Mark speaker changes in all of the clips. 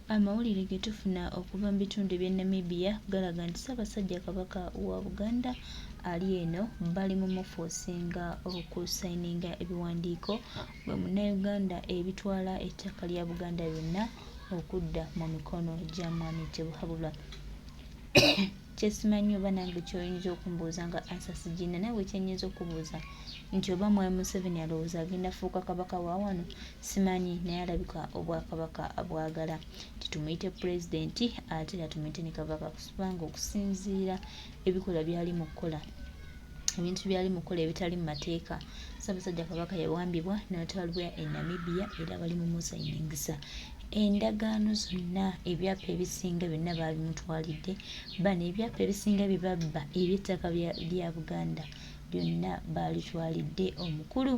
Speaker 1: Amawulire ge tufuna okuva mu bitundu eby'e Namibia galaga nti Ssaabasajja Kabaka wa Buganda ali eno bali mu mufoosinga okusayininga ebiwandiiko gwe Munnayuganda ebitwala ettaka lya Buganda lyonna okudda mu mikono gya Mwami Tibuhaburwa. Kyesimanyi oba nange kyoyinza okumbuuza nga ansa sigina naawe kyenyinza okubuuza nti oba Mwami Museveni alowooza agenda fuuka kabaka wa wano simanyi naye alabika obwakabaka abwagala nti tumuyite pulezidenti ate era tumuyite ne kabaka kubanga okusinziira ebikolwa byali mu kukola ebintu byali mu kukola ebitali mu mateeka Ssaabasajja Kabaka yawambibwa n'atwalibwa e Namibia era bali mu musayiningisa endagaano zonna ebyapa ebisinga byonna baabimutwalidde bano ebyapa ebisinga bye babba eby'ettaka lya Buganda lyonna baalitwalidde omukulu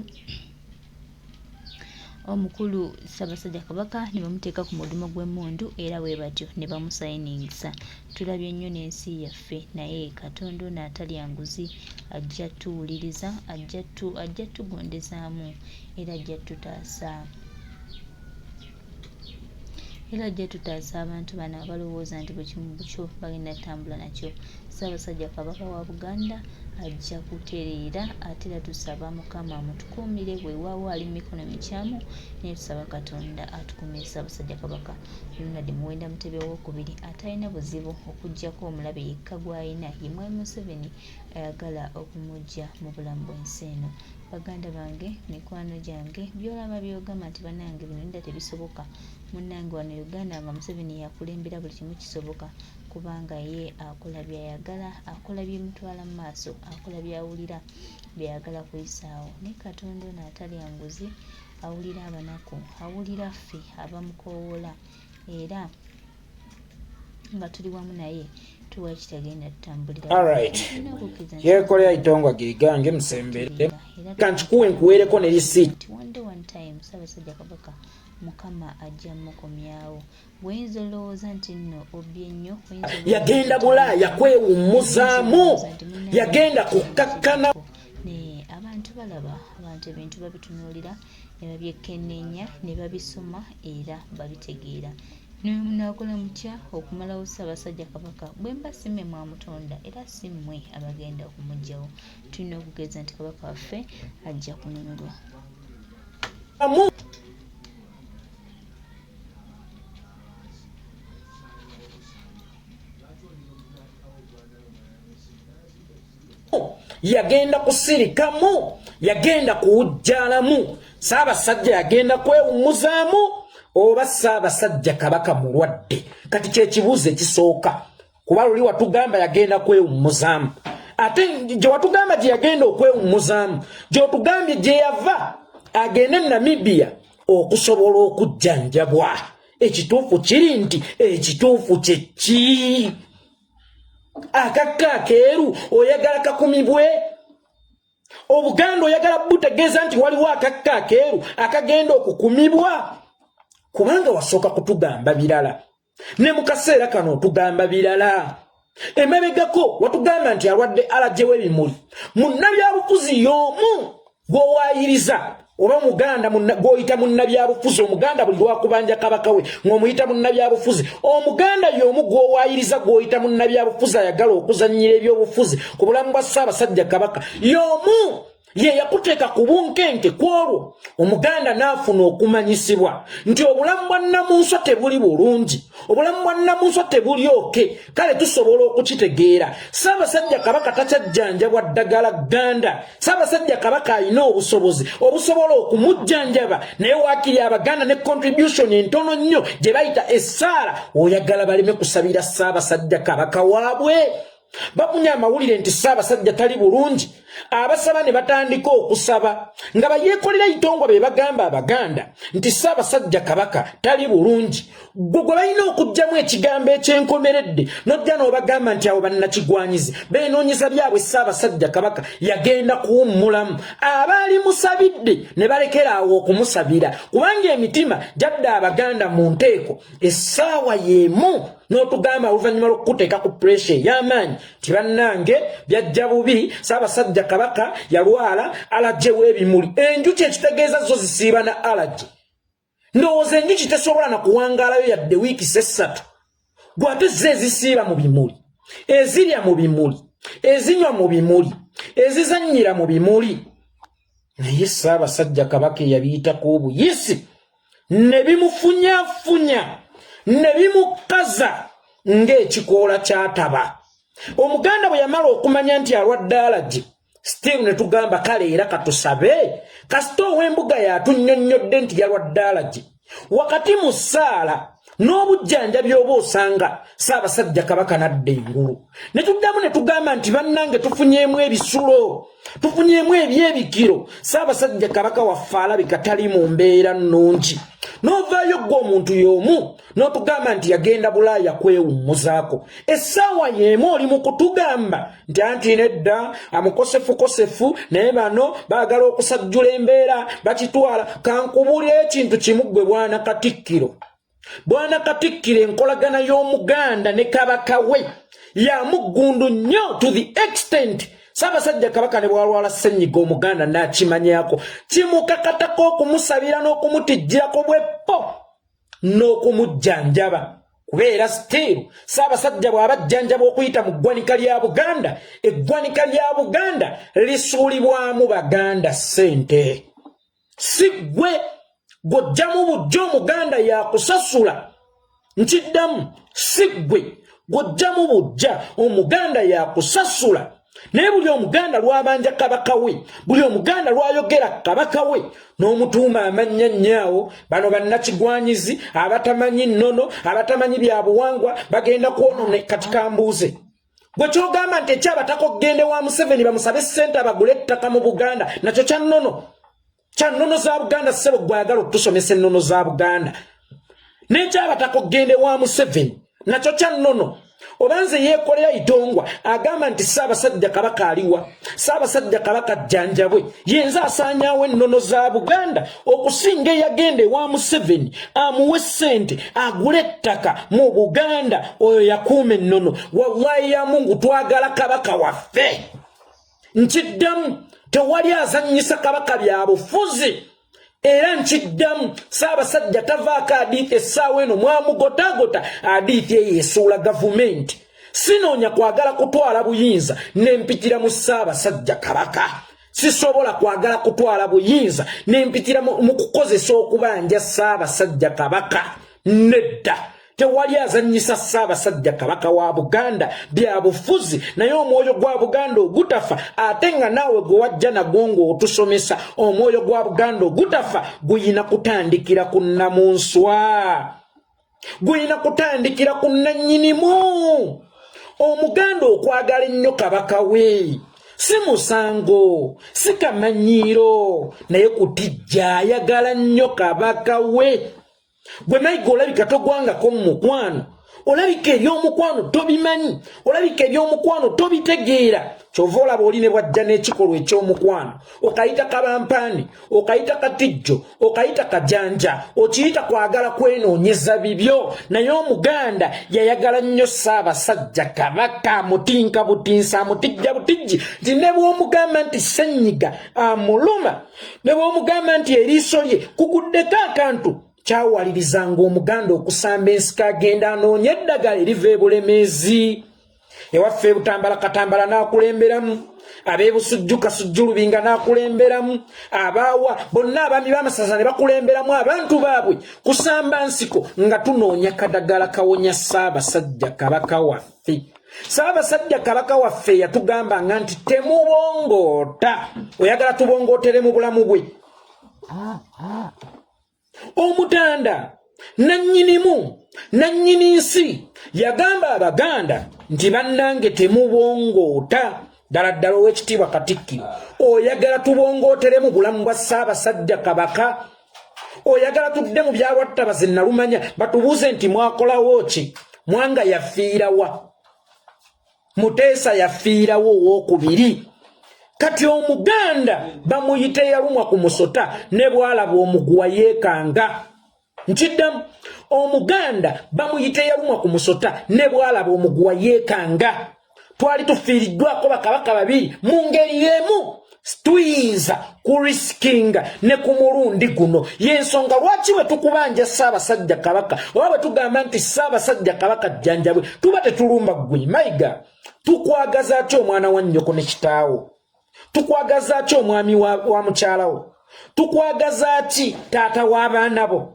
Speaker 1: omukulu Ssaabasajja Kabaka ne bamuteeka ku mudumo gw'emmundu era bwe batyo ne bamusayiningisa. Tulabye nnyo n'ensi yaffe naye Katonda ono atalya nguzi ajja tuwuliriza, ajja tugondezaamu era ajja tutaasa. Era ajja tutaasa abantu bano abalowooza nti buli kimu bukyo bagenda tambula nakyo. Ssaabasajja Kabaka wa Buganda ajja kutereera ate era tusaba Mukama amutukuumire weewaawo ali mu mikono mikyamu naye tusaba Katonda atukuumire Ssaabasajja Kabaka. Ronald Muwenda Mutebi owookubiri atalina buzibu okuggyako omulabe yekka gw'alina ye Mwami Museveni ayagala okumuggya mu bulamu bw'ensi eno. Baganda bange, mikwano gyange, by'olaba by'ogamba nti bannange bino nedda tebisoboka, munnange wano e Uganda nga Museveni y'akulembera buli kimu kisoboka kubanga ye akola by'ayagala, akola bimutwala mu maaso, akola by'awulira by'ayagala kuyisaawo. Naye Katonda ono atalya nguzi awulira abanaku, awulira ffe abamukoowoola era nga tuli wamu naye tuwa kitagenda tutambulira.
Speaker 2: Alright. Yekolera itongwa gegange musembere. Kanchikuwe nkuweereko ne receipt.
Speaker 1: One day one time Ssaabasajja Kabaka Mukama ajja mukomyawo. Bw'oyinza olowooza nti nno obbye nnyo
Speaker 2: yagenda Bulaaya kwewummuzaamu, yagenda kukkakkana.
Speaker 1: Naye abantu balaba abantu ebintu babitunuulira ne babyekkenneenya ne babisoma era babitegeera. Ne munaakola mutya okumalawo Ssaabasajja Kabaka? Bwe mba si mmwe mwamutonda era si mmwe abagenda okumuggyawo. Tulina okukkiriza nti Kabaka waffe ajja kununulwa.
Speaker 2: Yagenda kusirikamu, yagenda kuwujjalamu, Ssaabasajja yagenda kwewummuzaamu oba Ssaabasajja Kabaka mulwadde? Kati kyekibuuzo ekisooka, kuba luli watugamba yagenda kwewummuzaamu, ate gye watugamba gye yagenda okwewummuzaamu gy'otugambye gye yava agende Namibia okusobola okujjanjabwa. Ekituufu kiri nti ekituufu kye ki? Akakka akeeru oyagala kakumibwe? Obuganda oyagala butegeeza nti waliwo akakka akeeru akagenda okukumibwa? Kubanga wasooka kutugamba birala, ne mu kaseera kano otugamba birala. Emabegako watugamba nti alwadde alaje w'ebimuli. Munnabyabufuzi y'omu gw'owaayiriza oba muganda gw'oyita munnabyabufuzi, omuganda buli lwakubanja kabaka we ng'omuyita munnabyabufuzi, omuganda y'omu gw'owaayiriza gw'oyita munnabyabufuzi ayagala okuzannyira ebyobufuzi ku bulamu bwa Ssaabasajja Kabaka y'omu ye yakuteeka ku bunkenke. Ku olwo omuganda n'afuna okumanyisibwa nti obulamu bwa Nnamunswa tebuli bulungi, obulamu bwa Nnamunswa tebuli oke. Kale tusobola okukitegeera, Ssaabasajja Kabaka takyajjanjabwa ddagala gganda. Ssaabasajja Kabaka alina obusobozi obusobola okumujjanjaba, naye waakiri abaganda ne contribution entono nnyo gye bayita essaala oyagala baleme kusabira Ssaabasajja Kabaka waabwe. Bafunye amawulire nti Ssaabasajja tali bulungi, abasaba ne batandika okusaba nga bayeekolera itongwa be bagamba abaganda nti Ssaabasajja Kabaka tali bulungi. Gwe gwe balina okuggyamu ekigambo ekyenkomeredde n'ojja n'obagamba nti abo bannakigwanyizi beenoonyeza byabwe, Ssaabasajja Kabaka yagenda kuwummulamu. Abaali musabidde ne balekera awo okumusabira kubanga emitima gyadda abaganda mu nteeko. Essaawa y'emu n'otugamba oluvannyuma lw'okukuteeka ku puresha ey'amaanyi nti bannange byajja bubi, Ssaabasajja Kabaka yalwala alaje w'ebimuli. Enjuki ekitegeeza zo zisiiba na alaje. Ndowooza enjuki tesobola na kuwangaalayo yadde wiiki sessatu. Gwate zo ezisiiba mu bimuli, ezirya mu bimuli, ezinywa mu bimuli, ezizannyira mu bimuli. Naye Ssaabasajja Kabaka eyabiyitako obuyisi ne bimufunyafunya ne bimukaza ng'ekikoola kyataba. Omuganda bwe yamala okumanya nti alwadde alagi, still ne tugamba kale era katusabe, kasita ow'embuga yatunnyonnyodde nti yalwadde alagi. Wakati mu ssaala n'obujjanjabi oba osanga Ssaabasajja Kabaka n'adda engulu, ne tuddamu ne tugamba nti bannange, tufunyeemu ebisulo, tufunyeemu ebyebikiro, Ssaabasajja Kabaka waffe alabika tali mu mbeera nnungi. N'ovaayo ggwe omuntu y'omu n'otugamba nti yagenda Bulaaya kwewummuzaako. Essaawa y'emu oli mu kutugamba nti anti nedda, amukosefukosefu, naye bano baagala okusajjula embeera bakitwala. Kankubulira ekintu kimu, ggwe bwana Katikkiro. Bwana Katikkiro, enkolagana y'Omuganda ne Kabaka we yamuggundu nnyo, to the extent Ssaabasajja Kabaka ne bwalwala ssenyiga omuganda n'akimanyako, kimukakatako okumusabira n'okumutijjirako bweppo n'okumujjanjaba, kubeera still Ssaabasajja bw'aba ajjanjaba okuyita mu ggwanika lya Buganda, eggwanika lya Buganda lisuulibwamu Baganda ssente, si ggwe gw'ojjamu bujja. Omuganda yakusasula. Nkiddamu, si ggwe gw'ojjamu bujja, Omuganda yakusasula. Naye buli Omuganda lwabanja Kabaka we, buli Omuganda lwayogera Kabaka we n'omutuuma amannya nnyaawo, bano bannakigwanyizi abatamanyi nnono, abatamanyi bya buwangwa, bagenda kwonona. Kati kambuuze gwe, kyogamba nti ekyabataka okugende wa Museveni bamusabe ssente abagule ettaka mu Buganda nakyo kya nnono, kya nnono za Buganda? Ssebo, gwe ayagala okutusomesa ennono za Buganda, n'ekyabataka okugende wa Museveni nakyo kya nnono? Oba nze yeekolera itongwa agamba nti Ssaabasajja Kabaka aliwa, Ssaabasajja Kabaka jjanjabwe, yenze asaanyaawo ennono za Buganda okusinga eyagenda ewa Museveni amuwe ssente agule ettaka mu Buganda? Oyo yakuuma ennono. Wallahi ya Mungu, twagala Kabaka waffe. Nkiddamu, tewali azannyisa Kabaka bya bufuzi. Era nkiddamu, Ssaabasajja tavaako adiithi. Essaawa eno mwamugotagota adiithi eyo esuula gavumenti. Sinoonya kwagala kutwala buyinza nempitira mu Ssaabasajja Kabaka. Sisobola kwagala kutwala buyinza nempitira mu kukozesa okubanja Ssaabasajja Kabaka. Nedda, tewali azannyisa Ssaabasajja Kabaka wa Buganda bya bufuzi. Naye omwoyo gwa Buganda ogutafa, ate nga naawe gwe wajja nagwo ng'otusomesa omwoyo gwa Buganda ogutafa, guyina kutandikira ku nnamunswa, guyina kutandikira ku nnannyinimu. Omuganda okwagala ennyo Kabaka we si musango, si kamanyiiro, naye kutijja ayagala nnyo Kabaka we. Gwe Mayiga, olabika togwangako mu mukwano, olabika ebyomukwano tobimanyi, olabika ebyomukwano tobitegeera. Kyova olaba oli ne bwajja n'ekikolwa ekyomukwano okayita kabampaani, okayita katijjo, okayita kajanja, okiyita kwagala kwenoonyeza bibyo. Naye Omuganda yayagala nnyo Ssaabasajja Kabaka, amutinka butinsa, amutijja butijji, nti ne bw'omugamba nti ssenyiga amuluma, ne bw'omugamba nti eriiso lye kuguddeko akantu, kyawalirizanga Omuganda okusamba ensiko agenda anoonya eddagala eriva ebulemeezi ewaffe ebutambala katambala n'akulemberamu, ab'ebusujju kasujju lubinga n'akulemberamu, abaawa bonna abaami b'amasaza ne bakulemberamu abantu baabwe kusamba nsiko nga tunoonya kadagala kawonya Ssaabasajja Kabaka waffe. Ssaabasajja Kabaka waffe yatugambanga nti temubongoota. Oyagala tubongootere mu bulamu bwe? Omutanda nannyinimu, nannyini nsi, yagamba Abaganda nti bannange, temubongoota. Ddala ddala, ow'ekitiibwa Katikkiro, oyagala tubongootere mu bulamu bwa Ssaabasajja Kabaka? Oyagala tudde mu byalwattabazi nalumanya batubuuze nti mwakolawo ki? Mwanga yafiirawa? Muteesa yafiirawo owokubiri? Kati Omuganda bamuyita eyalumwa ku musota, ne bwalaba omuguwa yeekanga. Nkiddamu, Omuganda bamuyita eyalumwa ku musota, ne bwalaba omuguwa yeekanga. Twali tufiiriddwako bakabaka babiri mu ngeri y'emu, tuyinza kurisikinga ne ku mulundi guno. Y'ensonga lwaki bwe tukubanja Ssaabasajja Kabaka, oba bwe tugamba nti Ssaabasajja Kabaka jjanjabwe, tuba tetulumba ggwe Mayiga. Tukwagaza ki omwana wa nnyoko ne kitaawo? Tukwagaza ki omwami wa mukyalawo? Tukwagaza ki taata w'abaana bo?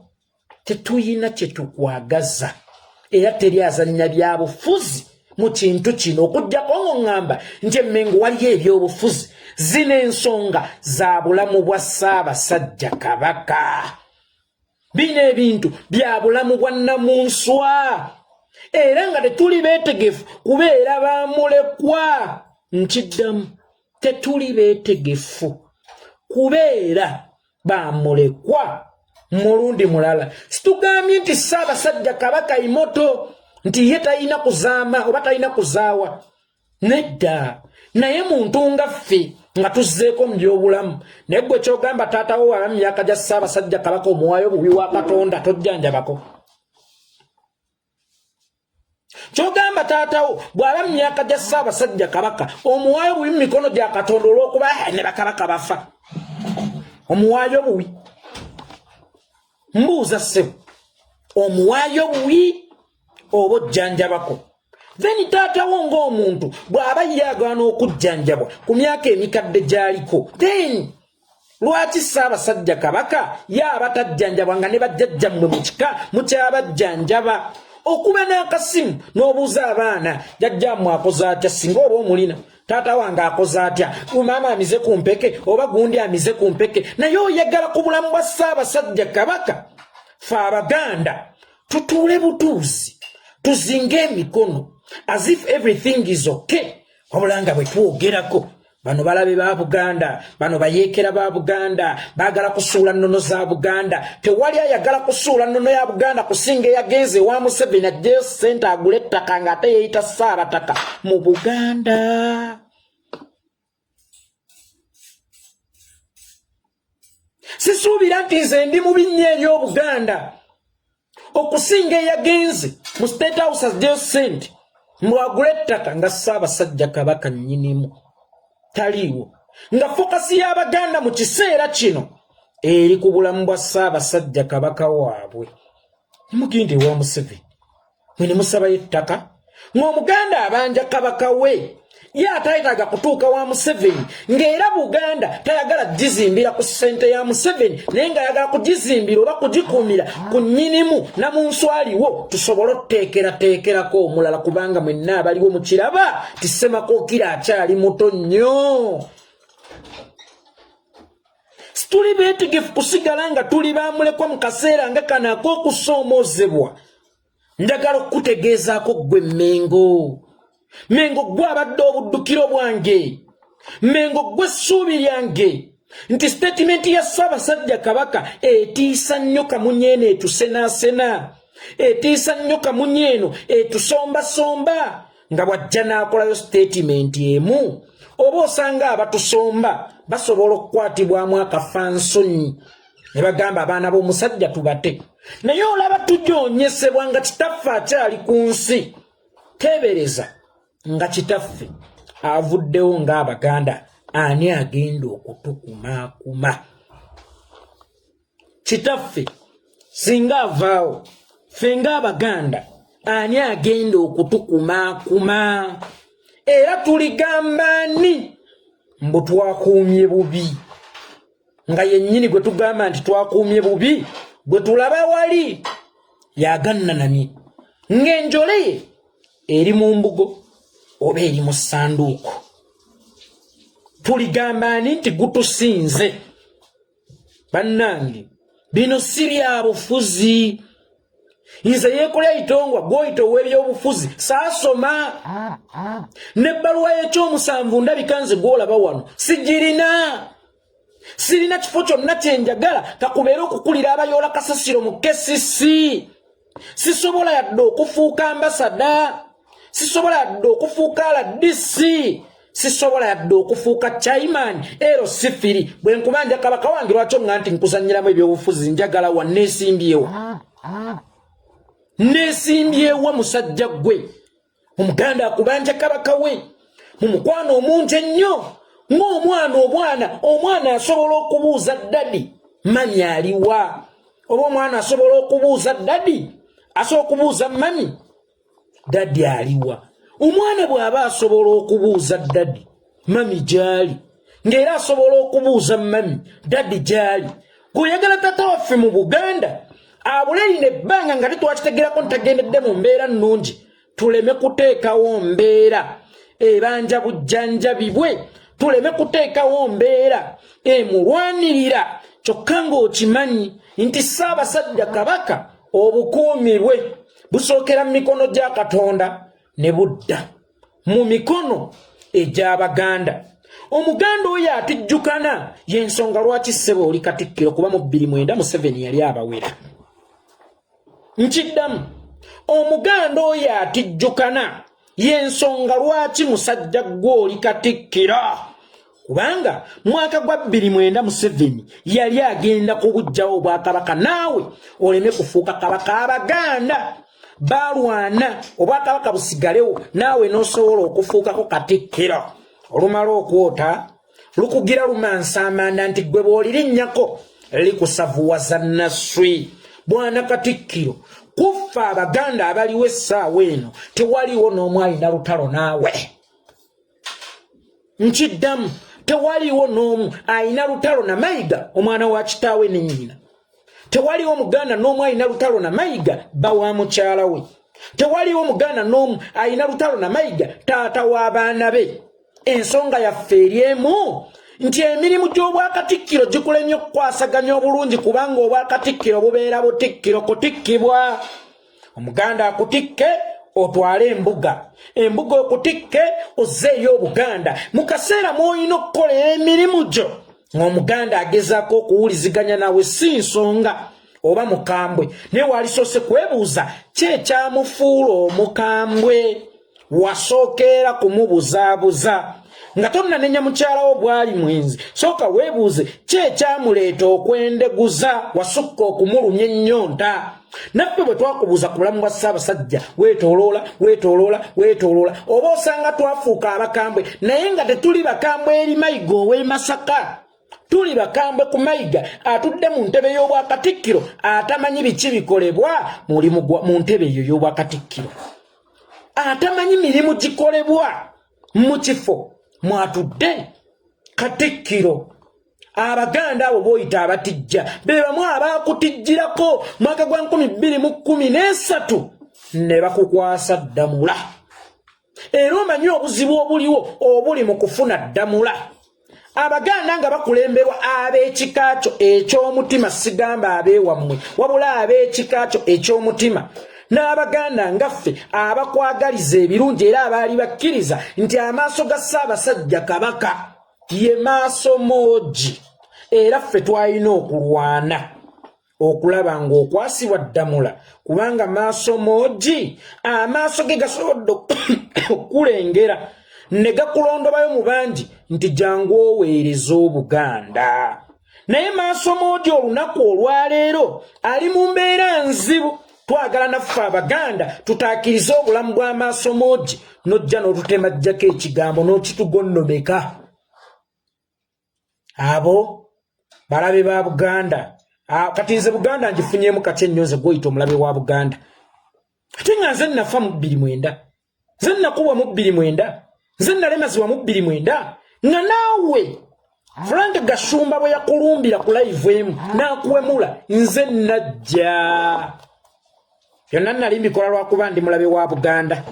Speaker 2: Tetuyina kyetukwagaza, era teri azannya byabufuzi mu kintu kino okugjako ng'oŋŋamba nti Emmengo waliyo ebyobufuzi. Zino ensonga za bulamu bwa Ssaabasajja Kabaka. Bino ebintu bya bulamu bwa nnamunswa, era nga tetuli beetegefu kubeera bamulekwa. Nkiddamu, tetuli beetegefu kubeera bamulekwa. Mulundi mulala, situgambye nti Ssaabasajja Kabaka imoto nti ye talina kuzaama oba talina kuzaawa, nedda. Naye muntu nga ffe nga tuzzeeko mu byobulamu, naye gwe kyogamba taatawo waba mu myaka gya Ssaabasajja Kabaka, omuwaayo bubi wa Katonda, tojjanjabako. Kyogamba taatawo bw'aba mu myaka gya Ssaabasajja Kabaka, omuwaayo bubi mu mikono gya Katonda, olw'okuba ne bakabaka bafa, omuwaayo buwi? Mbuuza ssebo, omuwaayo buwi oba ojjanjabako? Then taatawo ng'omuntu bw'aba ye agaana okujjanjabwa ku myaka emikadde gy'aliko, then lwaki Ssaabasajja Kabaka ye aba tajjanjabwa, nga ne bajjajjammwe mu kika mukyabajjanjaba? Okuba n'akasimu n'obuuza abaana, jjajjammwe akoze atya, singa oba omulina, taata wange akoze atya, maama amize ku mpeke oba gundi amize ku mpeke. Naye oyagala ku bulamu bwa Ssaabasajja Kabaka fe Abaganda tutuule butuuzi, tuzinge emikono as if everything is okay, wabula nga bwe twogerako bano balabe ba Buganda, bano bayeekera ba Buganda, baagala kusuula nnono za Buganda. Tewali ayagala kusuula nnono ya Buganda kusinga eyagenze ewa Museveni aggyeyo ssente agule ettaka ng'ate yeeyita Ssaabataka mu Buganda. Sisuubira nti nze ndi mubi nnyo eri Obuganda okusinga eyagenze mu State House aggyeyo ssente mbwagula ettaka nga Ssaabasajja Kabaka nnyinimu taliiwo, nga focus y'Abaganda mu kiseera kino eri ku bulamu bwa Ssaabasajja Kabaka waabwe. Mugenda ewa Museveni mwe ne musabayo ettaka, ng'Omuganda abanja kabaka we, ye atayetaaga kutuuka wa Museveni, ng'era Buganda tayagala gizimbira ku ssente ya Museveni, naye ng'ayagala kugizimbira oba kugikuumira ku nnyinimu namunswaliwo, tusobole otuteekerateekerako omulala, kubanga mwenna abaliwo mukiraba ti Ssemakookiro akyali muto nnyo. Situli beetegefu kusigala nga tuli bamulekwa mu kaseera nga kano ak'okusoomoozebwa. Njagala okukutegeezaako ggwe Mengo, Mengo ggwe abadde obuddukiro bwange, Mengo ggwe essuubi lyange, nti sitatimenti ya Ssaabasajja Kabaka etiisa nnyo kamunye eno etusenaasena, etiisa nnyo kamunye eno etusombasomba, nga bw'ajja n'akolayo sitatimenti emu, oba osanga abatusomba basobola okukwatibwamu akafansonyi ne bagamba abaana b'omusajja tubate. Naye olaba tujoonyesebwa nga kitaffe akyali ku nsi. Teebereza nga kitaffe avuddewo ng'Abaganda, ani agenda okutukumaakuma? Kitaffe singa avaawo, ffe ng'Abaganda ani agenda okutukumaakuma? Era tuligamba ani mbu twakuumye bubi, nga yennyini gwe tugamba nti twakuumye bubi gwe tulaba wali yagannanamye ng'enjole ye eri mu mbugo oba eri mu ssanduuko? Tuligamba ani nti gutusinze? Bannange, bino si bya bufuzi. Nze Yeekolya Itongwa gwoyita ow'ebyobufuzi saasoma n'ebbaluwa y'ekyomusanvu. Ndabika nze gwolaba wano sigirina, sirina kifo kyonna kyenjagala kakubeera okukulira abayoola kasasiro mu KCC. Sisobola yadde okufuuka ambasada, sisobola yadde okufuuka RDC, sisobola yadde okufuuka chairman ero sifiri. Bwe nkubanja kabaka wange, lwaki oŋŋa nti nkuzannyiramu ebyobufuzi? Njagala wa neesimbyewo, neesimbyewa musajja ggwe. Omuganda akubanja kabaka we. Mu mukwano omungi ennyo, ng'omwana obwana, omwana asobola okubuuza daddy, mummy aliwa? Oba omwana asobola okubuuza daddy, asobola okubuuza mummy, daddy aliwa? Omwana bw'aba asobola okubuuza daddy, mummy gy'ali, ng'era asobola okubuuza mummy, daddy gy'ali, gweoyagala tata waffe mu Buganda abule lino ebbanga nga tetwakitegerako ntagendedde mu mbeera nnungi, tuleme kuteekawo mbeera ebanja bujjanjabi bwe, tuleme kuteekawo mbeera emulwanirira, kyokka ng'okimanyi nti Ssaabasajja Kabaka obukuumi bwe busookera mu mikono gya Katonda ne budda mu mikono egy'Abaganda. Omuganda oyo atijjukana y'ensonga lwaki ssebo oli katikkiro, kuba mu 2009 Museveni yali abawera. Nkiddamu, omuganda oyo atijjukana y'ensonga lwaki musajja gwe oli katikkiro, kubanga mwaka gwa 2009 Museveni yali agenda kubuggyawo obwakabaka naawe oleme kufuuka kabaka. Abaganda balwana obwakabaka busigalewo, naawe n'osobola okufuukako katikkiro. Olumala okwota lukugira lumansa amanda nti gwe bw'olirinnyako likusavuwaza naswi. Bwana katikkiro, kuffa Abaganda abaliwo essaawa eno tewaliwo n'omu alina lutalo naawe. Nkiddamu, tewaliwo n'omu alina lutalo na Mayiga, omwana wa kitaawe ne nnyina. Tewaliwo Muganda n'omu alina lutalo na Mayiga, bba wa mukyala we. Tewaliwo Muganda n'omu alina lutalo na Mayiga, taata w'abaana be. Ensonga yaffe eri emu, nti emirimu gy'obwakatikkiro gikulemye okukwasaganya obulungi, kubanga obwakatikkiro bubeera butikkiro kutikkibwa. Omuganda akutikke otwale embuga, embuga okutikke ozzeeyo Obuganda. Mu kaseera mw'olina okukola emirimu gyo ng'omuganda agezaako okuwuliziganya nawe, si nsonga oba mukambwe, naye walisoose kwebuuza ki ekyamufuula omukambwe. Wasookeera kumubuzaabuza nga tonnanenya mukyalawo bwali mwenzi. Sooka weebuuze ki ekyamuleeta okwendeguza, wasukka okumulumya ennyonta. Naffe bwe twakubuuza ku bulamu bwa Ssaabasajja, weetooloola, weetooloola, weetooloola. Oba osanga twafuuka abakambwe, naye nga tetuli bakambwe eri Mayiga ow'e Masaka. Tuli bakambwe ku Mayiga atudde mu ntebe y'obwakatikkiro, atamanyi biki bikolebwa mulimu mu ntebe eyo y'obwakatikkiro, atamanyi mirimu gikolebwa mu kifo mwatudde katikkiro. Abaganda abo boyita abatijja be bamu abaakutijjirako mwaka gwa 2013 ne bakukwasa ddamula. Era omanyi obuzibu obuliwo obuli mu kufuna ddamula? Abaganda nga bakulemberwa ab'ekika kyo eky'omutima, sigamba abeewammwe, wabula ab'ekika kyo eky'omutima, n'Abaganda nga ffe abakwagaliza ebirungi, era abaali bakkiriza nti amaaso ga Ssaabasajja Kabaka ye maaso moogi, era ffe twalina okulwana okulaba ng'okwasibwa ddamula, kubanga maaso moogi, amaaso ge gasobodde okulengera ne gakulondobayo mu bangi nti jangu oweereza Obuganda. Naye maaso moogi olunaku olwaleero ali mu mbeera nzibu. Twagala naffe Abaganda tutaakirize obulamu bw'amaaso moogi, n'ojja n'otutemajjako ekigambo n'okitugonnomeka. Abo balabe ba Buganda. Kati nze Buganda ngifunyemu kati ennyo. Nze gwoyita omulabe wa Buganda, ate nga nze nafa mu 2009, nze nakubwa mu 2009, nze nalemazibwa mu 2009, nga naawe Frank Gashumba bwe yakulumbira ku live emu n'akuwemula, nze najja. Byonna nali mbikola lwakuba ndi mulabe wa Buganda,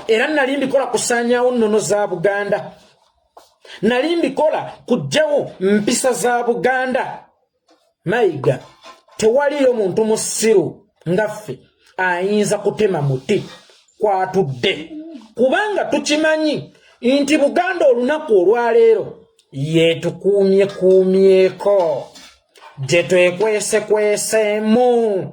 Speaker 2: era nali mbikola kusaanyaawo nnono za Buganda, nali mbikola kuggyawo mpisa za Buganda. Mayiga, tewaliyo muntu musiru nga ffe ayinza kutema muti kwatudde, kubanga tukimanyi nti Buganda olunaku olwaleero yetukuumyekuumyeko gye twekwesekweseemu,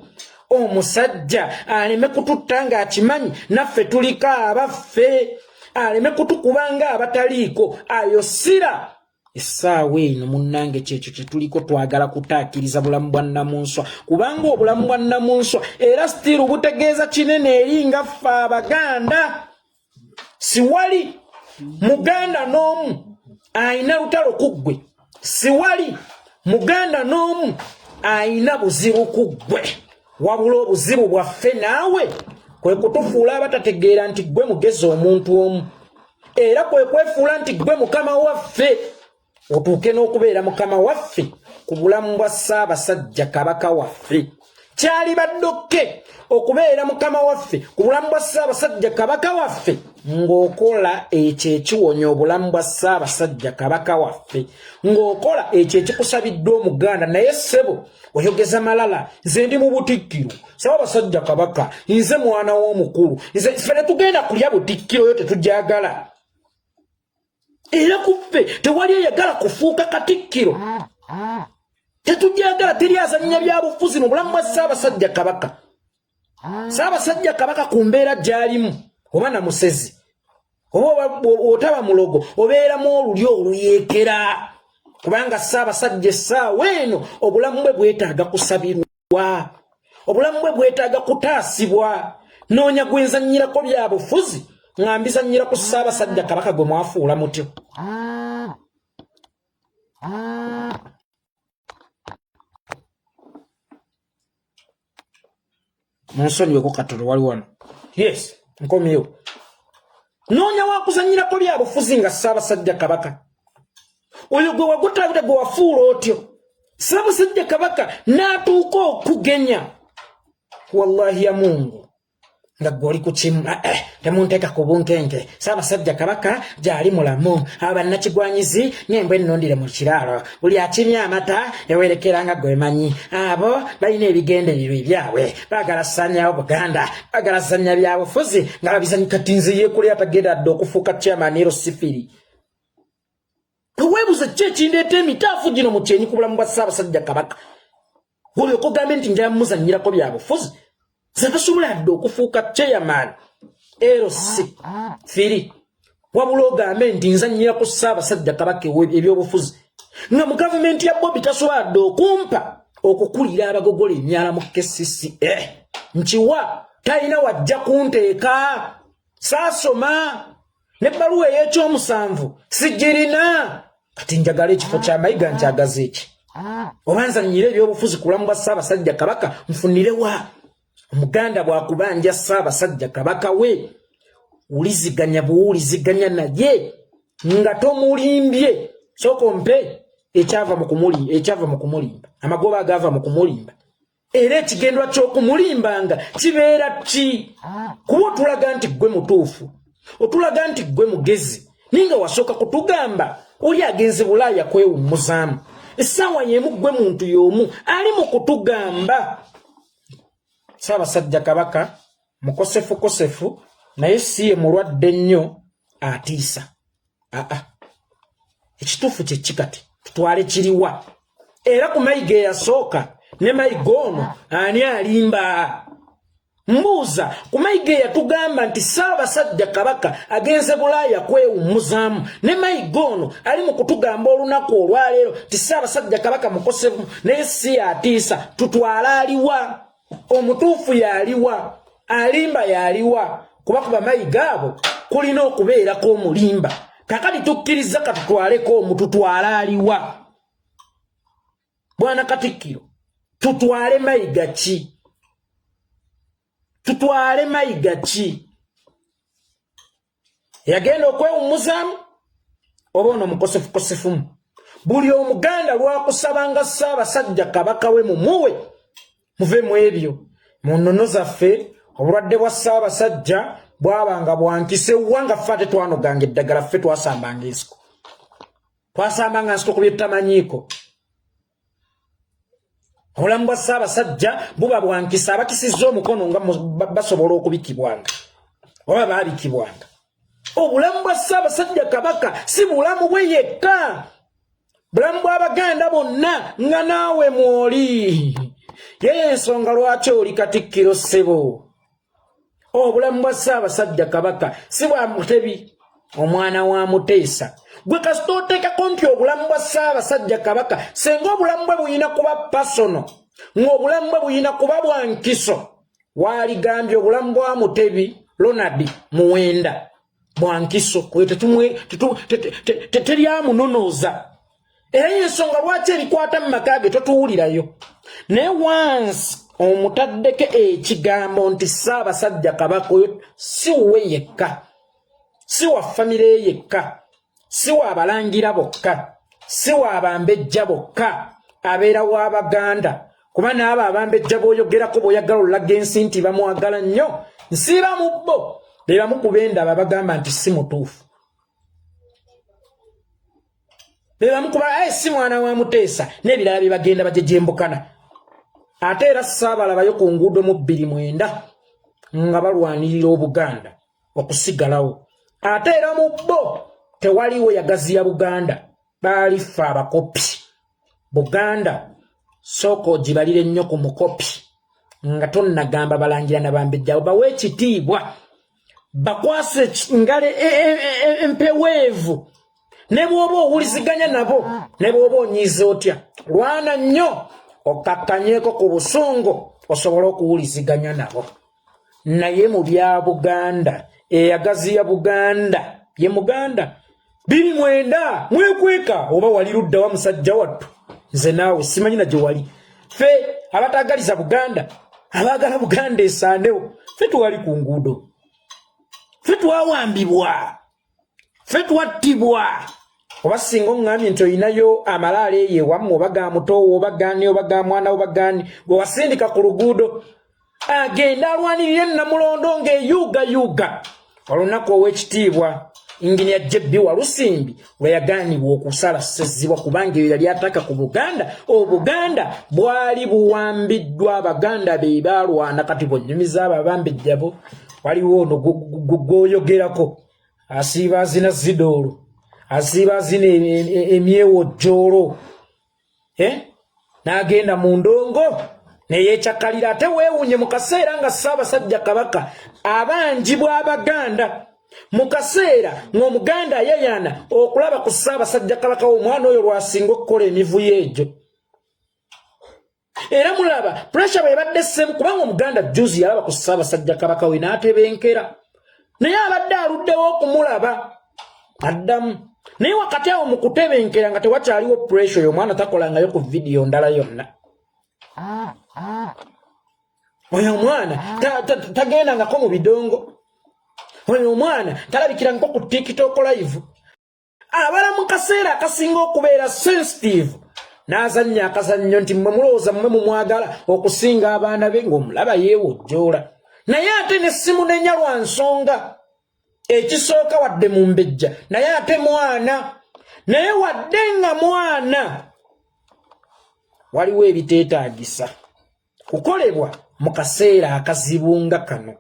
Speaker 2: omusajja aleme kututta ng'akimanyi naffe tuliko abaffe, aleme kutukuba nga abataliiko ayo sira. Essaawa eno munnange kyekyo kye tuliko, twagala kutaakiriza bulamu bwa Nnamunswa, kubanga obulamu bwa Nnamunswa era still butegeeza kinene eri nga ffe Abaganda. Siwali Muganda n'omu ayina lutalo ku ggwe, siwali Muganda n'omu ayina buzibu ku ggwe, wabula obuzibu bwaffe naawe kwe kutufuula abatategeera nti ggwe mugezi omuntu omu, era kwe kwefuula nti ggwe mukama waffe, otuuke n'okubeera mukama waffe ku bulamu bwa Ssaabasajja Kabaka waffe. Kyalibadde okke okubeera mukama waffe ku bulamu bwa Ssaabasajja Kabaka waffe ng'okola ekyo ekiwonya obulamu bwa Ssaabasajja Kabaka waffe, ng'okola ekyo ekikusabiddwa Omuganda. Naye ssebo oyogeza malala, nze ndi mu butikkiro, Ssaabasajja Kabaka, nze mwana w'omukulu, nze ffe tetugenda kulya butikkiro yo, tetujagala. Era ku ffe tewali eyagala kufuuka katikkiro, tetujagala. Teri azannya byabufuzi mu bulamu bwa Ssaabasajja Kabaka. Ssaabasajja Kabaka ku mbeera gy'alimu, oba namusezi oba otaba mulogo, obeeramu olulyo oluyeekera, kubanga Ssaabasajja essaawa eno obulamu bwe bwetaaga kusabirwa, obulamu bwe bwetaaga kutaasibwa. Noonya gwenzannyirako bya bufuzi nga mbizannyira ku Ssaabasajja Kabaka gwe mwafuula mutyo. Munsonyiweko katono, wali wano. Yes, nkomyewo. Noonya wakuzannyirako bya bufuzi nga Ssaabasajja Kabaka oyo gwe wagutawuta, gwe wafuula otyo Ssaabasajja Kabaka n'atuuka okugenya, wallahi ya Mungu, nga gwe oli ku kimu. Temunteeka ku bunkenke. Ssaabasajja Kabaka gyali mulamu. Abo bannakigwanyizi ng'embwa ennundire mu kiraalo, buli akimya amata ewerekera nga gwemanyi. Abo balina ebigendererwa ebyabwe, baagala ssaanyawo Buganda, baagala zannya byabufuzi nga babizanyi. Kati nze yeekuli atagenda dde okufuuka chairman ero sifiri. Teweebuze ki ekindeeta emitaafu gino mu kyenyi ku bulamu bwa Ssaabasajja Kabaka, olyoka ogambe nti njala muzannyirako byabufuzi. Nze tosobola dde okufuuka chairman LC firi, wabula ogambe nti nzannyira ku Ssaabasajja Kabaka ebyobufuzi, nga mu gavumenti ya Bobi tasobola dde okumpa okukulira abagogola emyala mu KCCA. Nkiwa talina wajja kunteeka, saasoma n'ebbaluwa ey'ekyomusanvu sigirina. Kati njagala ekifo kya Mayiga, nkyagaza eki oba nzannyire ebyobufuzi ku bulamu bwa Ssaabasajja Kabaka nfunirewa? Omuganda bw'akubanja Ssaabasajja Kabaka we, wuliziganya buwuliziganya naye nga tomulimbye. Sooka ompe ekyava mu kumuli, ekyava mu kumulimba, amagoba agaava mu kumulimba, era ekigendwa ky'okumulimbanga kibeera ki? Kuba otulaga nti ggwe mutuufu, otulaga nti ggwe mugezi, naye nga wasooka kutugamba oli agenze Bulaaya kwewummuzaamu. Essaawa y'emu ggwe muntu y'omu ali mu kutugamba Ssaabasajja Kabaka mukosefukosefu, naye si ye mulwadde nnyo atiisa. Aa, ekituufu kye ki? Kati tutwale kiriwa? Era ku Mayiga eyasooka ne Mayiga ono, ani alimba? Mbuuza, ku Mayiga eyatugamba nti Ssaabasajja Kabaka agenze Bulaaya kwewummuzaamu ne Mayiga ono ali mu kutugamba olunaku olwaleero nti Ssaabasajja Kabaka mukosefu naye si atiisa, tutwale aliwa? Omutuufu yaliwa? Alimba yaliwa? Kuba ku bamayiga abo kulina okubeerako omulimba. Kakati tukkiriza, katutwaleko omu, tutwale aliwa? Bwana Katikkiro, tutwale Mayiga ki? Tutwale Mayiga ki yagenda okwewummuzaamu oba ono mukosefukosefumu? Buli Omuganda lwakusabanga Ssaabasajja Kabaka we mumuwe, muve mu ebyo. Mu nnono zaffe obulwadde bwa Ssaabasajja bwabanga bwankisa ewanga, ffe ate twanoganga eddagala, ffe twasambanga ensiko, twasambanga nsiko ku byetutamanyiiko. Obulamu bwa Ssaabasajja buba bwankisa, abakisizza omukono nga basobola okubikibwanga oba baabikibwanga. Obulamu bwa Ssaabasajja Kabaka si bulamu bwe yekka, bulamu bw'Abaganda bonna nga naawe mwoli. Yeyo ensonga lwaki oli Katikkiro, ssebo. Obulamu bwa Ssaabasajja Kabaka si bwa Mutebi omwana wa Muteesa. Gwe kasita oteekako nti obulamu bwa Ssaabasajja Kabaka, senga obulamu bwe buyina kuba personal, ng'obulamu bwe buyina kuba bwa nkiso, waaligambye obulamu bwa Mutebi Ronald Muwenda. Bwankiso teryamunonooza, era yensonga lwaki ebikwata mu maka ge totuwulirayo. Naye wansi omutaddeko ekigambo nti Ssaabasajja Kabaka, oyo si wuwe yekka, si wa famire ye yekka, si wa Balangira bokka, si wa Bambejja bokka, abeera wa Baganda. Kuba n'abo Abambejja b'oyogerako, bw'oyagala olulaga ensi nti bamwagala nnyo, nsiiba mu bo be bamu ku bendaba bagamba nti si mutuufu, be bamu kuba eh, si mwana wa Muteesa n'ebirala bye bagenda bajejembukana. Ate era saabalabayo ku nguudo mu 2009 nga balwanirira Obuganda okusigalawo. Ate era mu bo tewaliwo yagaziya Buganda, baali ffe abakopi. Buganda sooka ogibalire nnyo ku mukopi nga tonnagamba Balangira na Bambejjawo. Bawe ekitiibwa, bakwase ngalo e, e, e, empeweevu. Ne bw'oba owuliziganya nabo, ne bw'oba onyiiza otya, lwana nnyo okkakkanyeko ku busungu osobole okuwuliziganya nabo. Naye mu bya Buganda, eyagaziya Buganda ye Muganda. 2009 mwekweka oba wali luddawa, musajja wattu? Nze naawe simanyi na gye wali. Ffe abatagaliza Buganda, abaagala Buganda esaandewo, ffe twali ku nguudo, ffe twawambibwa, ffe twattibwa. Oba singa oŋŋambye nti olinayo amalaalo eyo ewammwe, oba ga mutoowo, oba gaani, oba ga mwana, oba gaani gwe wasindika ku luguudo agenda alwanirire Namulondo ng'eyuugayuuga olunaku Ow'ekitiibwa Inginia JB Walusimbi lwe yagaanibwa okusala Ssezibwa, kubanga eyo yali ataka ku Buganda. Obuganda bwali buwambiddwa, Abaganda be baalwana. Kati bwonyumiza abo Abambejjabo, waliwo ono gwoyogerako asiiba azina zidoolo, asiiba azina emyewojjoolo, eh? N'agenda mu ndongo neyekyakalira. Ate weewuunye mu kaseera nga Ssaabasajja Kabaka abanjibwa Abaganda, mu kaseera ng'Omuganda ayayaana okulaba ku Ssaabasajja Kabaka, w'omwana oyo lwasinga okukola emivuyo egyo. Era mulaba pressure bwebadde semu, kubanga Omuganda juzi yalaba ku Ssaabasajja Kabaka we n'atebenkera, naye abadde aluddewo okumulaba addamu. Naye wakati awo mu kutebenkera nga tewakyaliwo pressure, oyo omwana takolangayo ku vidiyo ndala yonna. Oyo omwana tagendangako mu bidongo, oyo omwana talabikirangako ku TikTok live. Abala mu kaseera akasinga okubeera sensitive n'azannya akazannyo nti mmwe mulowooza mmwe mumwagala okusinga abaana be, ng'omulaba yeewojjoola. Naye ate ne simunenya lwa nsonga ekisooka, wadde Mumbejja, naye ate mwana. Naye wadde nga mwana, waliwo ebiteetaagisa kukolebwa mu kaseera akazibu nga kano.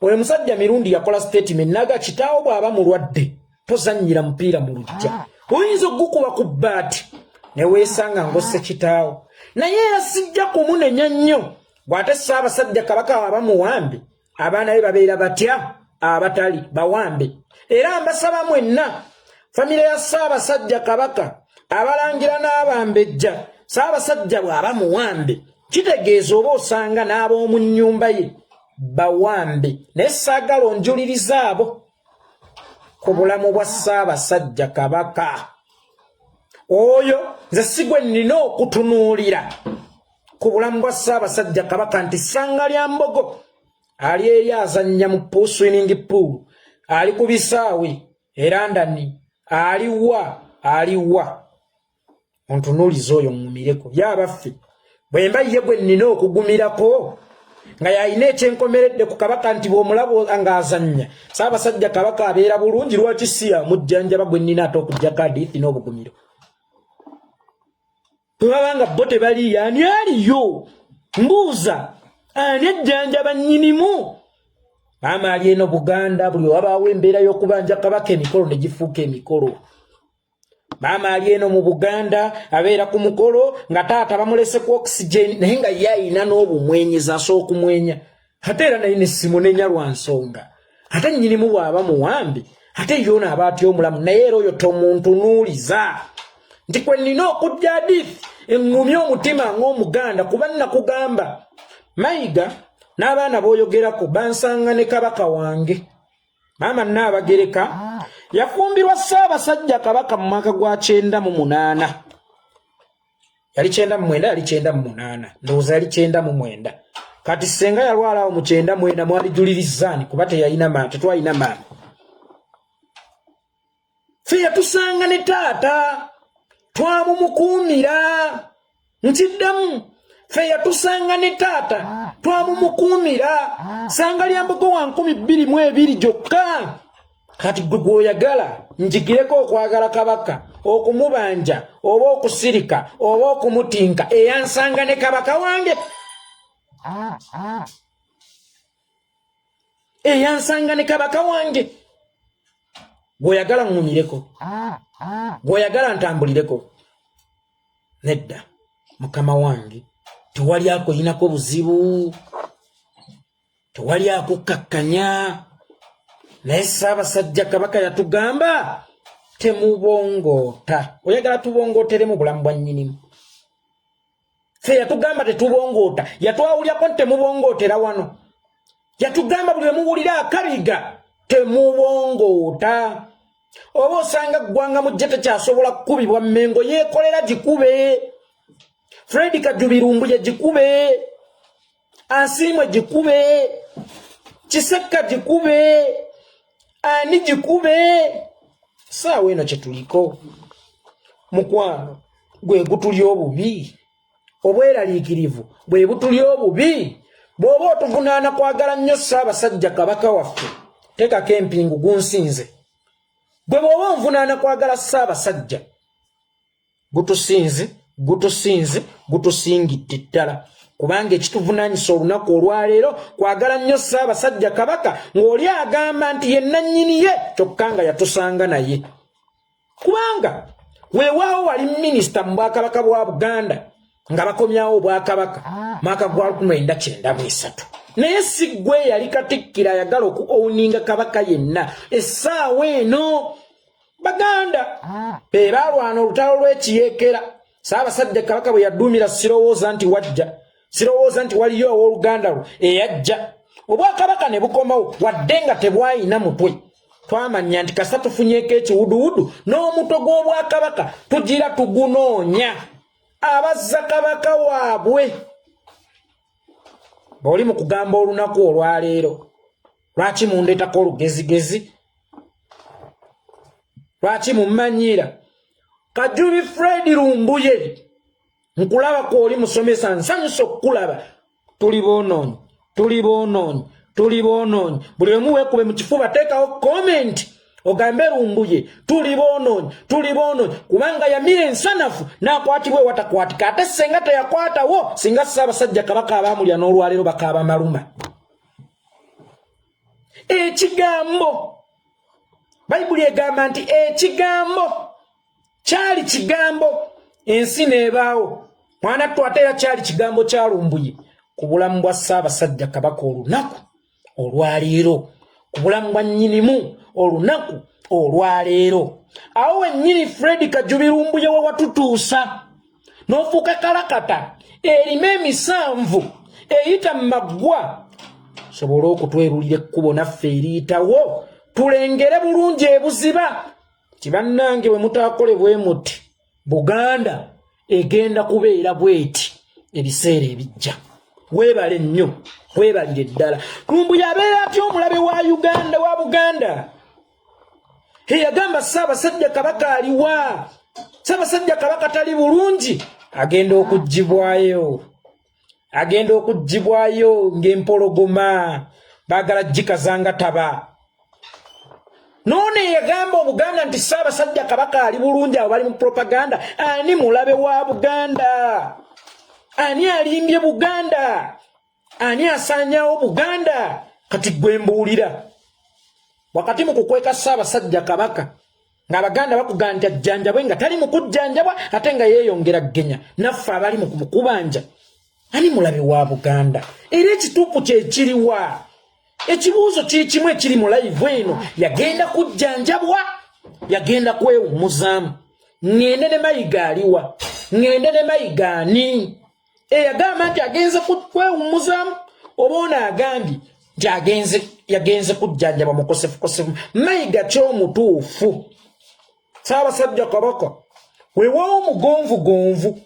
Speaker 2: Oyo musajja Mirundi yakola statement naga kitaawo bw'aba mulwadde tozannyira mupiira mu lujja, oyinza okugukuba ku bbaati ne weesanga ng'osse kitaawo. Naye era sijja kumunenya nnyo bw'ate Ssaabasajja Kabaka waba muwambe, abaana be babeera batya abatali bawambe? Era mbasaba mwenna famire ya Ssaabasajja Kabaka, Abalangira n'Abambejja, Ssaabasajja bw'aba muwambe kitegeeza oba osanga n'ab'omu nnyumba ye bawambe. Naye saagala onjuliriza abo ku bulamu bwa Ssaabasajja Kabaka. Oyo nze si gwe nnina okutunuulira ku bulamu bwa Ssaabasajja Kabaka, nti ssanga lya mbogo ali eri azannya mu swimming pool, ali ku bisaawe era ndani aliwa aliwa. Ontunuuliza oyo ŋŋumireko ye abaffe, bwe mba ye gwe nnina okugumirako nga yalina ekyenkomeredde ku Kabaka, nti bw'omulaba ng'azannya Ssaabasajja Kabaka abeera bulungi, lwaki si yamujjanjaba gwe nnina ate okuggyako adiithi n'obugumiro? Bwe baba nga bo tebaliyo, ani aliyo? Mbuuza, ani ajjanjaba nnyinimu? Maama ali eno Buganda, buli wabaawo embeera y'okubanja Kabaka, emikolo ne gifuuka emikolo. Maama ali eno mu Buganda abeera ku mukolo nga taata bamulese ku oxygen, naye nga ye ayina n'obumwenyeza, asobola okumwenya. Ate era naye nesimunenya lwa nsonga, ate nnyinimu bw'aba muwambi, ate yoona aba atya omulamu? Naye era oyo tomuntunuuliza nti kwe nnina okujja adithi eŋŋumye omutima ng'Omuganda, kuba nnakugamba Mayiga n'abaana b'oyogerako bansanga ne Kabaka wange. Maama Nnaabagereka yafumbirwa Ssaabasajja Kabaka mu mwaka gwa 98. Yali 99, yali 98, ndowooza yali 99. Kati ssenga yalwala awo mu 94, mwalijulirizaani kuba teyalina maama, tetwalina maama. Ffe yatusanga ne taata twamumukuumira. Nkiddamu, ffe yatusanga ne taata twamumukuumira. Sanga lya mbogo wa 2020 gyokka. Kati gwe gwoyagala njigireko okwagala Kabaka, okumubanja oba okusirika oba okumutinka, eyansanga ne Kabaka wange, eyansanga ne Kabaka wange, gweoyagala ŋŋumireko, gweoyagala ntambulireko. Nedda, mukama wange, tewali akuyinako buzibu, tewali akukkakkanya, naye Ssaabasajja Kabaka yatugamba temubongoota. Oyagala tubongooteremu bulamu bwa nnyinimu? Ffe yatugamba tetubongoota, yatwawulyako nti temubongootera wano. Yatugamba buli lwemuwulira akabiga temubongoota. Oba osanga ggwanga mujje tekyasobola kukubibwa Mmengo, yeekolera gikube. Fred Kajubirumbu ye gikube, Asiimwe gikube, Kisekka gikube, ani gikube. Saawa eno kyetuliko, mukwano, gwe gutuli obubi, obweraliikirivu bwe butuli obubi. Bw'oba otuvunaana kwagala nnyo Ssaabasajja Kabaka waffe, teekako empingu, gunsinze. Gwe bw'oba onvunaana kwagala Ssaabasajja, gutusinze, gutusinze, gutusingidde ddala, kubanga ekituvunaanyisa olunaku olwaleero kwagala nnyo Ssaabasajja Kabaka, ng'oli agamba nti ye nannyini ye, kyokka nga yatusanga naye. Kubanga weewaawo wali minisita mu bwakabaka bwa Buganda nga bakomyawo obwakabaka mwaka gwa 1993, naye si ggwe yali katikkiro ayagala oku owninga Kabaka yenna. Essaawa eno Baganda be baalwana olutalo lw'ekiyeekera Ssaabasajja Kabaka bwe yaduumira. Sirowooza nti wajja, sirowooza nti waliyo owooluganda lwo eyajja. Obwakabaka ne bukomawo wadde nga tebwayina mutwe. Twamanya nti kasa tufunyeeko ekiwuduwudu n'omutwe gw'obwakabaka tugira tugunoonya abazza Kabaka waabwe. Bw'oli mu kugamba olunaku olwaleero, lwaki mundeetako olugezigezi? Lwaki mummanyiira? Kajubi Fred Lumbuye, nkulaba kwoli musomesa, nsanyusa okukulaba. Tuli boonoonyi, tuli boonoonyi, tuli boonoonyi. Buli omu weekube mu kifuba, teekawo comment ogambe Lumbuye, tuli boonoonyi, tuli boonoonyi, kubanga yamira ensanafu n'akwatibwa ewatakwatika. Ate senga teyakwatawo, singa Ssaabasajja Kabaka abaamulya n'olwaleero bakaaba maluma. Ekigambo, Bayibuli egamba nti ekigambo kyali kigambo, ensi n'ebaawo. Mwana ttu, ate era kyali kigambo kya Lumbuye ku bulamu bwa Ssaabasajja Kabaka olunaku olwaleero, ku bulamu bwa nnyinimu olunaku olwaleero. Awo wennyini Fred Kajubi Lumbuye we watutuusa n'ofuuka kalakata erima emisanvu eyita mu maggwa, sobole okutwerulira ekkubo naffe eriyitawo, tulengere bulungi ebuziba. Ti bannange, bwe mutaakole bwe muti, Buganda egenda kubeera bweti ebiseera ebijja. Weebale nnyo, weebalire ddala. Lumbuye abeera atya omulabe wa Uganda, wa Buganda? Eyagamba Ssaabasajja Kabaka aliwa, Ssaabasajja Kabaka tali bulungi, agenda okugibwayo, agenda okugibwayo ng'empologoma baagala gikazanga taba. Noono eyagamba Obuganda nti Ssaabasajja Kabaka ali bulungi, abo bali mu propaganda. Ani mulabe wa Buganda? Ani alimbye Buganda? Ani asaanyawo Buganda? Kati gwe mbuulira, wakati mu kukweka Ssaabasajja Kabaka ng'Abaganda bakugamba nti ajjanjabwe, nga tali mu kujjanjabwa, ate nga yeeyongera ggenya, naffe abali mu kumukubanja, ani mulabe wa Buganda? Era ekituufu kyekiriwa? Ekibuuzo kiri kimu ekiri mu live eno: yagenda kujjanjabwa, yagenda kwewummuzaamu? Ŋŋende ne Mayiga aliwa? Ŋŋende ne Mayiga ani eyagamba nti agenze kwewummuzaamu? Oba ono agambye Nti agenze, yagenze kujjanjaba mukosefukosefu. Mayiga kyomutuufu, Ssaabasajja Kabaka weewaawo mugonvugonvu,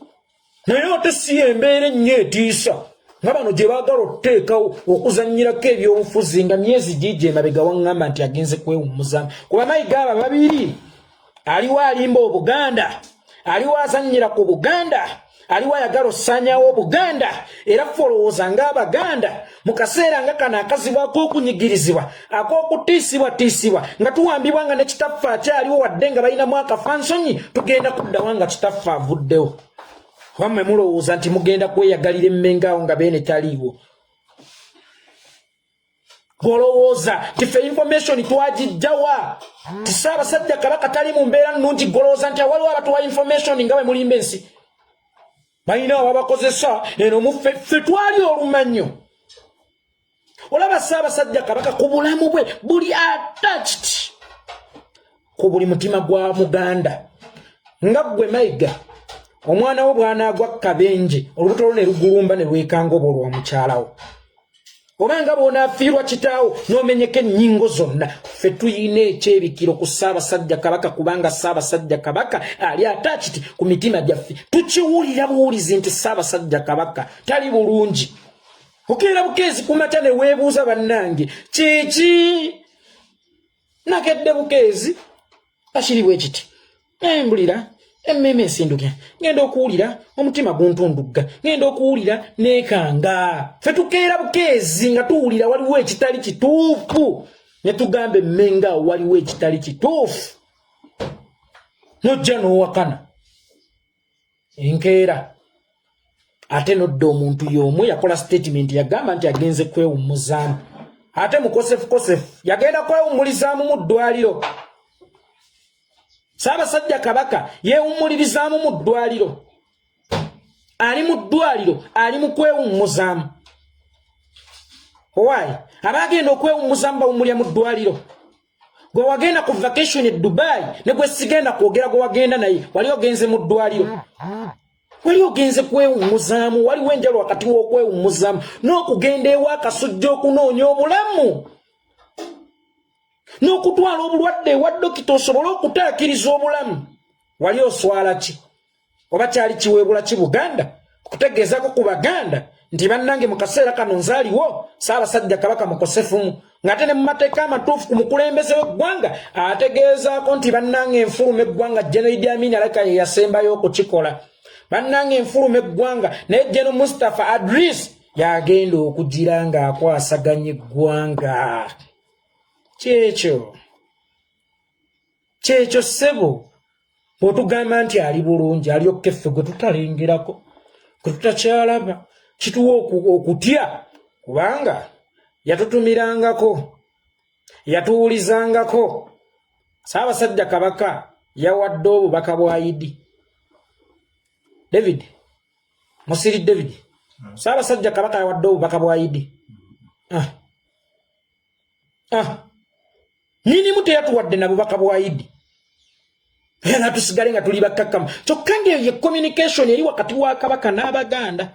Speaker 2: naye ate si embeera ennyo etiisa nga bano gye baagala okuteekawo okuzannyirako ebyobufuzi. Nga myezi giigi emabega waŋŋamba nti agenze kwewummuzamu, kuba Mayiga aba babiri aliwo alimba Obuganda, aliwo azannyira ku Buganda, aliwo ayagala osaanyawo Obuganda. Era ffe olowooza ng'Abaganda mu kaseera nga kano akazibu ak'okunyigirizibwa, ak'okutiisibwatiisibwa, nga tuwambibwa, nga ne kitaffe akyaliwo, wadde nga balinamu akafansonyi, tugenda kuddawa nga kitaffe avuddewo? Oba mmwe mulowooza nti mugenda kweyagalira emmenga awo nga beene taliiwo? Golowooza nti ffe information twagijjawa ti Ssaabasajja Kabaka tali mu mbeera nnungi? Golowooza nti awaliwo abatuwa information nga bwe mulimba ensi, balina ababakozesa eno muffe? Ffe twali olumanyo. Olaba Ssaabasajja Kabaka ku bulamu bwe buli attached ku buli mutima gwa Muganda. Nga ggwe Mayiga, omwana wo bw'anaagwa kabenje, olubuto lwo ne lugulumba ne lwekanga oba olwa mukyalawo, oba nga bw'onaafiirwa kitaawo n'omenyeka ennyingo zonna, ffe tuyina ekyebikiro ku Ssaabasajja Kabaka, kubanga Ssaabasajja Kabaka ali attached ku mitima gyaffe. Tukiwulira buwulizi nti Ssaabasajja Kabaka tali bulungi. Okeera bukeezi ku makya ne weebuuza, bannange, kiki nakedde bukeezi akiri bwe kiti? Embulira emmeeme esinduke, ngenda okuwulira omutima guntundugga, ngenda okuwulira neekanga. Ffe tukeera bukeezi nga tuwulira waliwo ekitali kituufu, ne tugamba emmenga awo waliwo ekitali kituufu, nojja n'owakana enkeera. Ate nodda omuntu y'omu yakola statement, yagamba nti agenze kwewummuzaamu, ate mukosefukosefu, yagenda kwewummulizaamu mu ddwaliro. Ssaabasajja Kabaka yeewummulirizaamu mu ddwaliro, ali mu ddwaliro, ali mu kwewummuzaamu. Owaayi, abaagenda okwewummuzaamu bawummulira mu ddwaliro? Gwe wagenda ku vacation e Dubai, ne gwe sigenda kwogera gwe wagenda naye, wali ogenze mu ddwaliro, wali ogenze kwewummuzaamu. Waliwo enjalo wakati w'okwewummuzaamu n'okugenda ewa akasujja okunoonya obulamu n'okutwala obulwadde ewa dokita osobole okutaakiriza obulamu. Wali oswala ki, oba kyali kiweebula ki Buganda okutegeezako ku Baganda nti bannange, mu kaseera kano nzaaliwo Ssaabasajja Kabaka mukosefumu, ng'ate ne mu mateeka amatuufu ku mukulembeze w'eggwanga ategeezaako nti bannange, enfuluma eggwanga, General Idi Amin alaka ye yasembayo okukikola, bannange, enfuluma eggwanga, naye General Mustapha Adris yagenda okugira ng'akwasaganya eggwanga. Kyekyo, kyekyo ssebo. Bw'otugamba nti ali bulungi, alyokke, ffe gwe tutalengerako, gwe tutakyalaba, kituwa okutya, kubanga yatutumirangako, yatuwulizangako. Ssaabasajja Kabaka yawadde obubaka bwa Idi. David Musiri, David, Ssaabasajja Kabaka yawadde obubaka bwa Idi. Ah. Ah. Nyinimu teyatuwadde na bubaka bwa Idi, era tusigale nga tuli bakkakkamu. Kyokka ngaeyo ye communication eri wakati wa Kabaka n'Abaganda.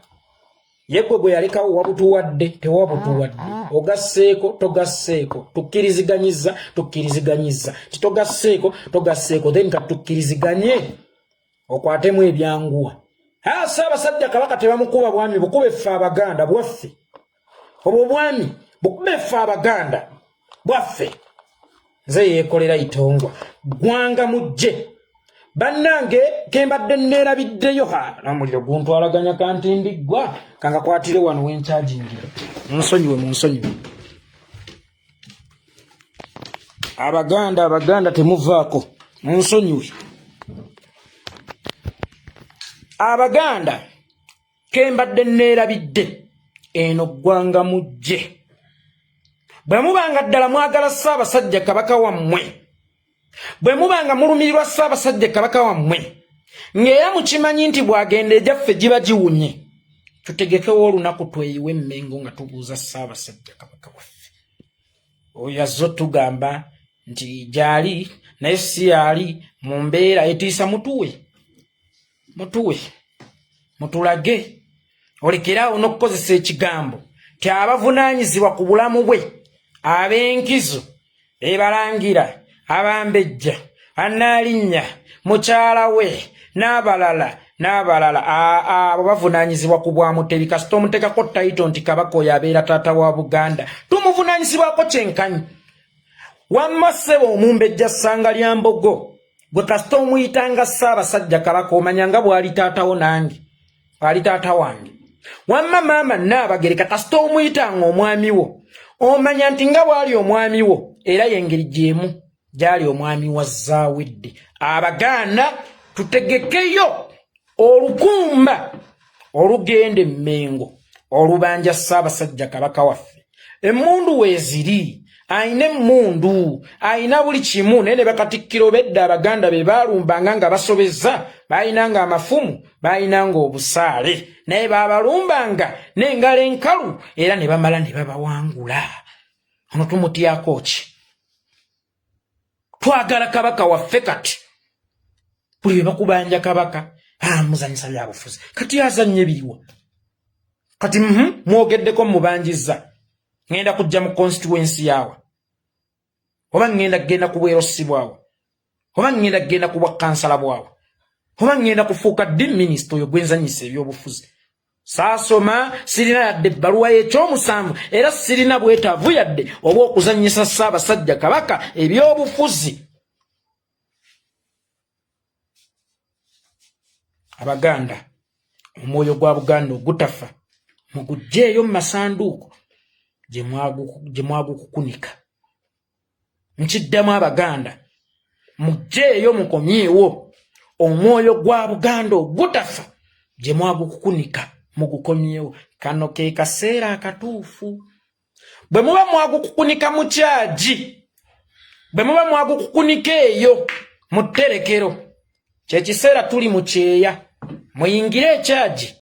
Speaker 2: Ye gwe yalekawo wabutuwadde, tewabutuwadde? Ogasseeko, togasseeko? Tukkiriziganyiza, tukkiriziganyiza titogasseeko, togasseeko, then katutukkiriziganye okwatemu ebyanguwa. Ha, Ssaabasajja Kabaka tebamukuba bwami, bukube ffe Abaganda bwaffe. Obwo obwami bukube ffe Abaganda bwaffe. Nze yeekolera itongwa ggwanga mujje. Bannange, kembadde neerabiddeyo, ha, n'omuliro guntwalaganya kantindiggwa, kangakwatire wano wenkyajingira. Munsonyiwe, munsonyiwe Abaganda, Abaganda temuvaako, munsonyiwe Abaganda, kembadde neerabidde. Eno ggwanga mujje. Bwe mubanga ddala mwagala Ssaabasajja Kabaka wammwe, bwe mubanga mulumirirwa Ssaabasajja Kabaka wammwe, ng'era mukimanyi nti bw'agenda egyaffe giba giwunye, tutegekewo olunaku tweyiwe emmengo nga tubuuza Ssaabasajja Kabaka waffe. Oyo azze otugamba nti gyali, naye si yali mu mbeera etiisa. Mutuwe, mutuwe, mutulage, olekeraawo n'okukozesa ekigambo. Ti abavunaanyizibwa ku bulamu bwe ab'enkizo bebalangira, abambejja, anaalinnya, mukyala we n'abalala n'abalala, abo bavunaanyizibwa ku bwa Mutebi. Kasita omuteekako tayito nti kabaka oyo abeera taata wa Buganda, tumuvunaanyizibwako kyenkanyi. Wamma ssebo omumbejja Ssanga lya Mbogo, gwe kasita omuyitanga Ssaabasajja Kabaka, omanya nga bw'ali taatawo nange ali taata wange. Wamma maama Nnaabagereka, kasita omuyitanga omwami wo, omanya nti nga bw'ali omwami wo era yengeri gyemu gyali omwami wa Zaawidde. Abaganda tutegekeyo olukumba olugenda Emmengo olubanja Ssaabasajja Kabaka waffe. Emmundu weeziri, ayina emmundu, ayina buli kimu, naye ne bakatikkiro bedda Abaganda be baalumbanga nga basobezza, baalinanga amafumu, baalinanga obusaale, naye baabalumbanga n'engalo enkalu era ne bamala ne babawangula. Ono tumutyako ki? Twagala kabaka waffe. Kati buli bwe bakubanja kabaka, amuzanyisa byabufuzi. Kati azanya ebiriwa? Kati mwogeddeko, mubanjizza, ŋŋenda kujja mu constituency yawa, oba ŋŋenda kugenda ku bwerosi bwawa, oba ŋŋenda kugenda ku bwa kansala bwawa, oba ŋŋenda kufuuka ddi minisita? Oyo gwenzanyisa ebyobufuzi. Saasoma, sirina yadde ebbaluwa y'ekyomusanvu, era sirina bwetaavu yadde oba okuzannyisa Ssaabasajja Kabaka ebyobufuzi. Abaganda, omwoyo gwa Buganda ogutafa mugugjeeyo mu masanduuko gye mwagukukunika. Nkiddamu, Abaganda, mugjeeyo, mukomyewo omwoyo gwa Buganda ogutafa gye mwagukukunika, mugukomyewo. Kano ke kaseera akatuufu. Bwe muba mwagukukunika mu kyagi, bwe muba mwagukukunika eyo mu tterekero, kyekiseera tuli mu kyeya, muyingire ekyagi.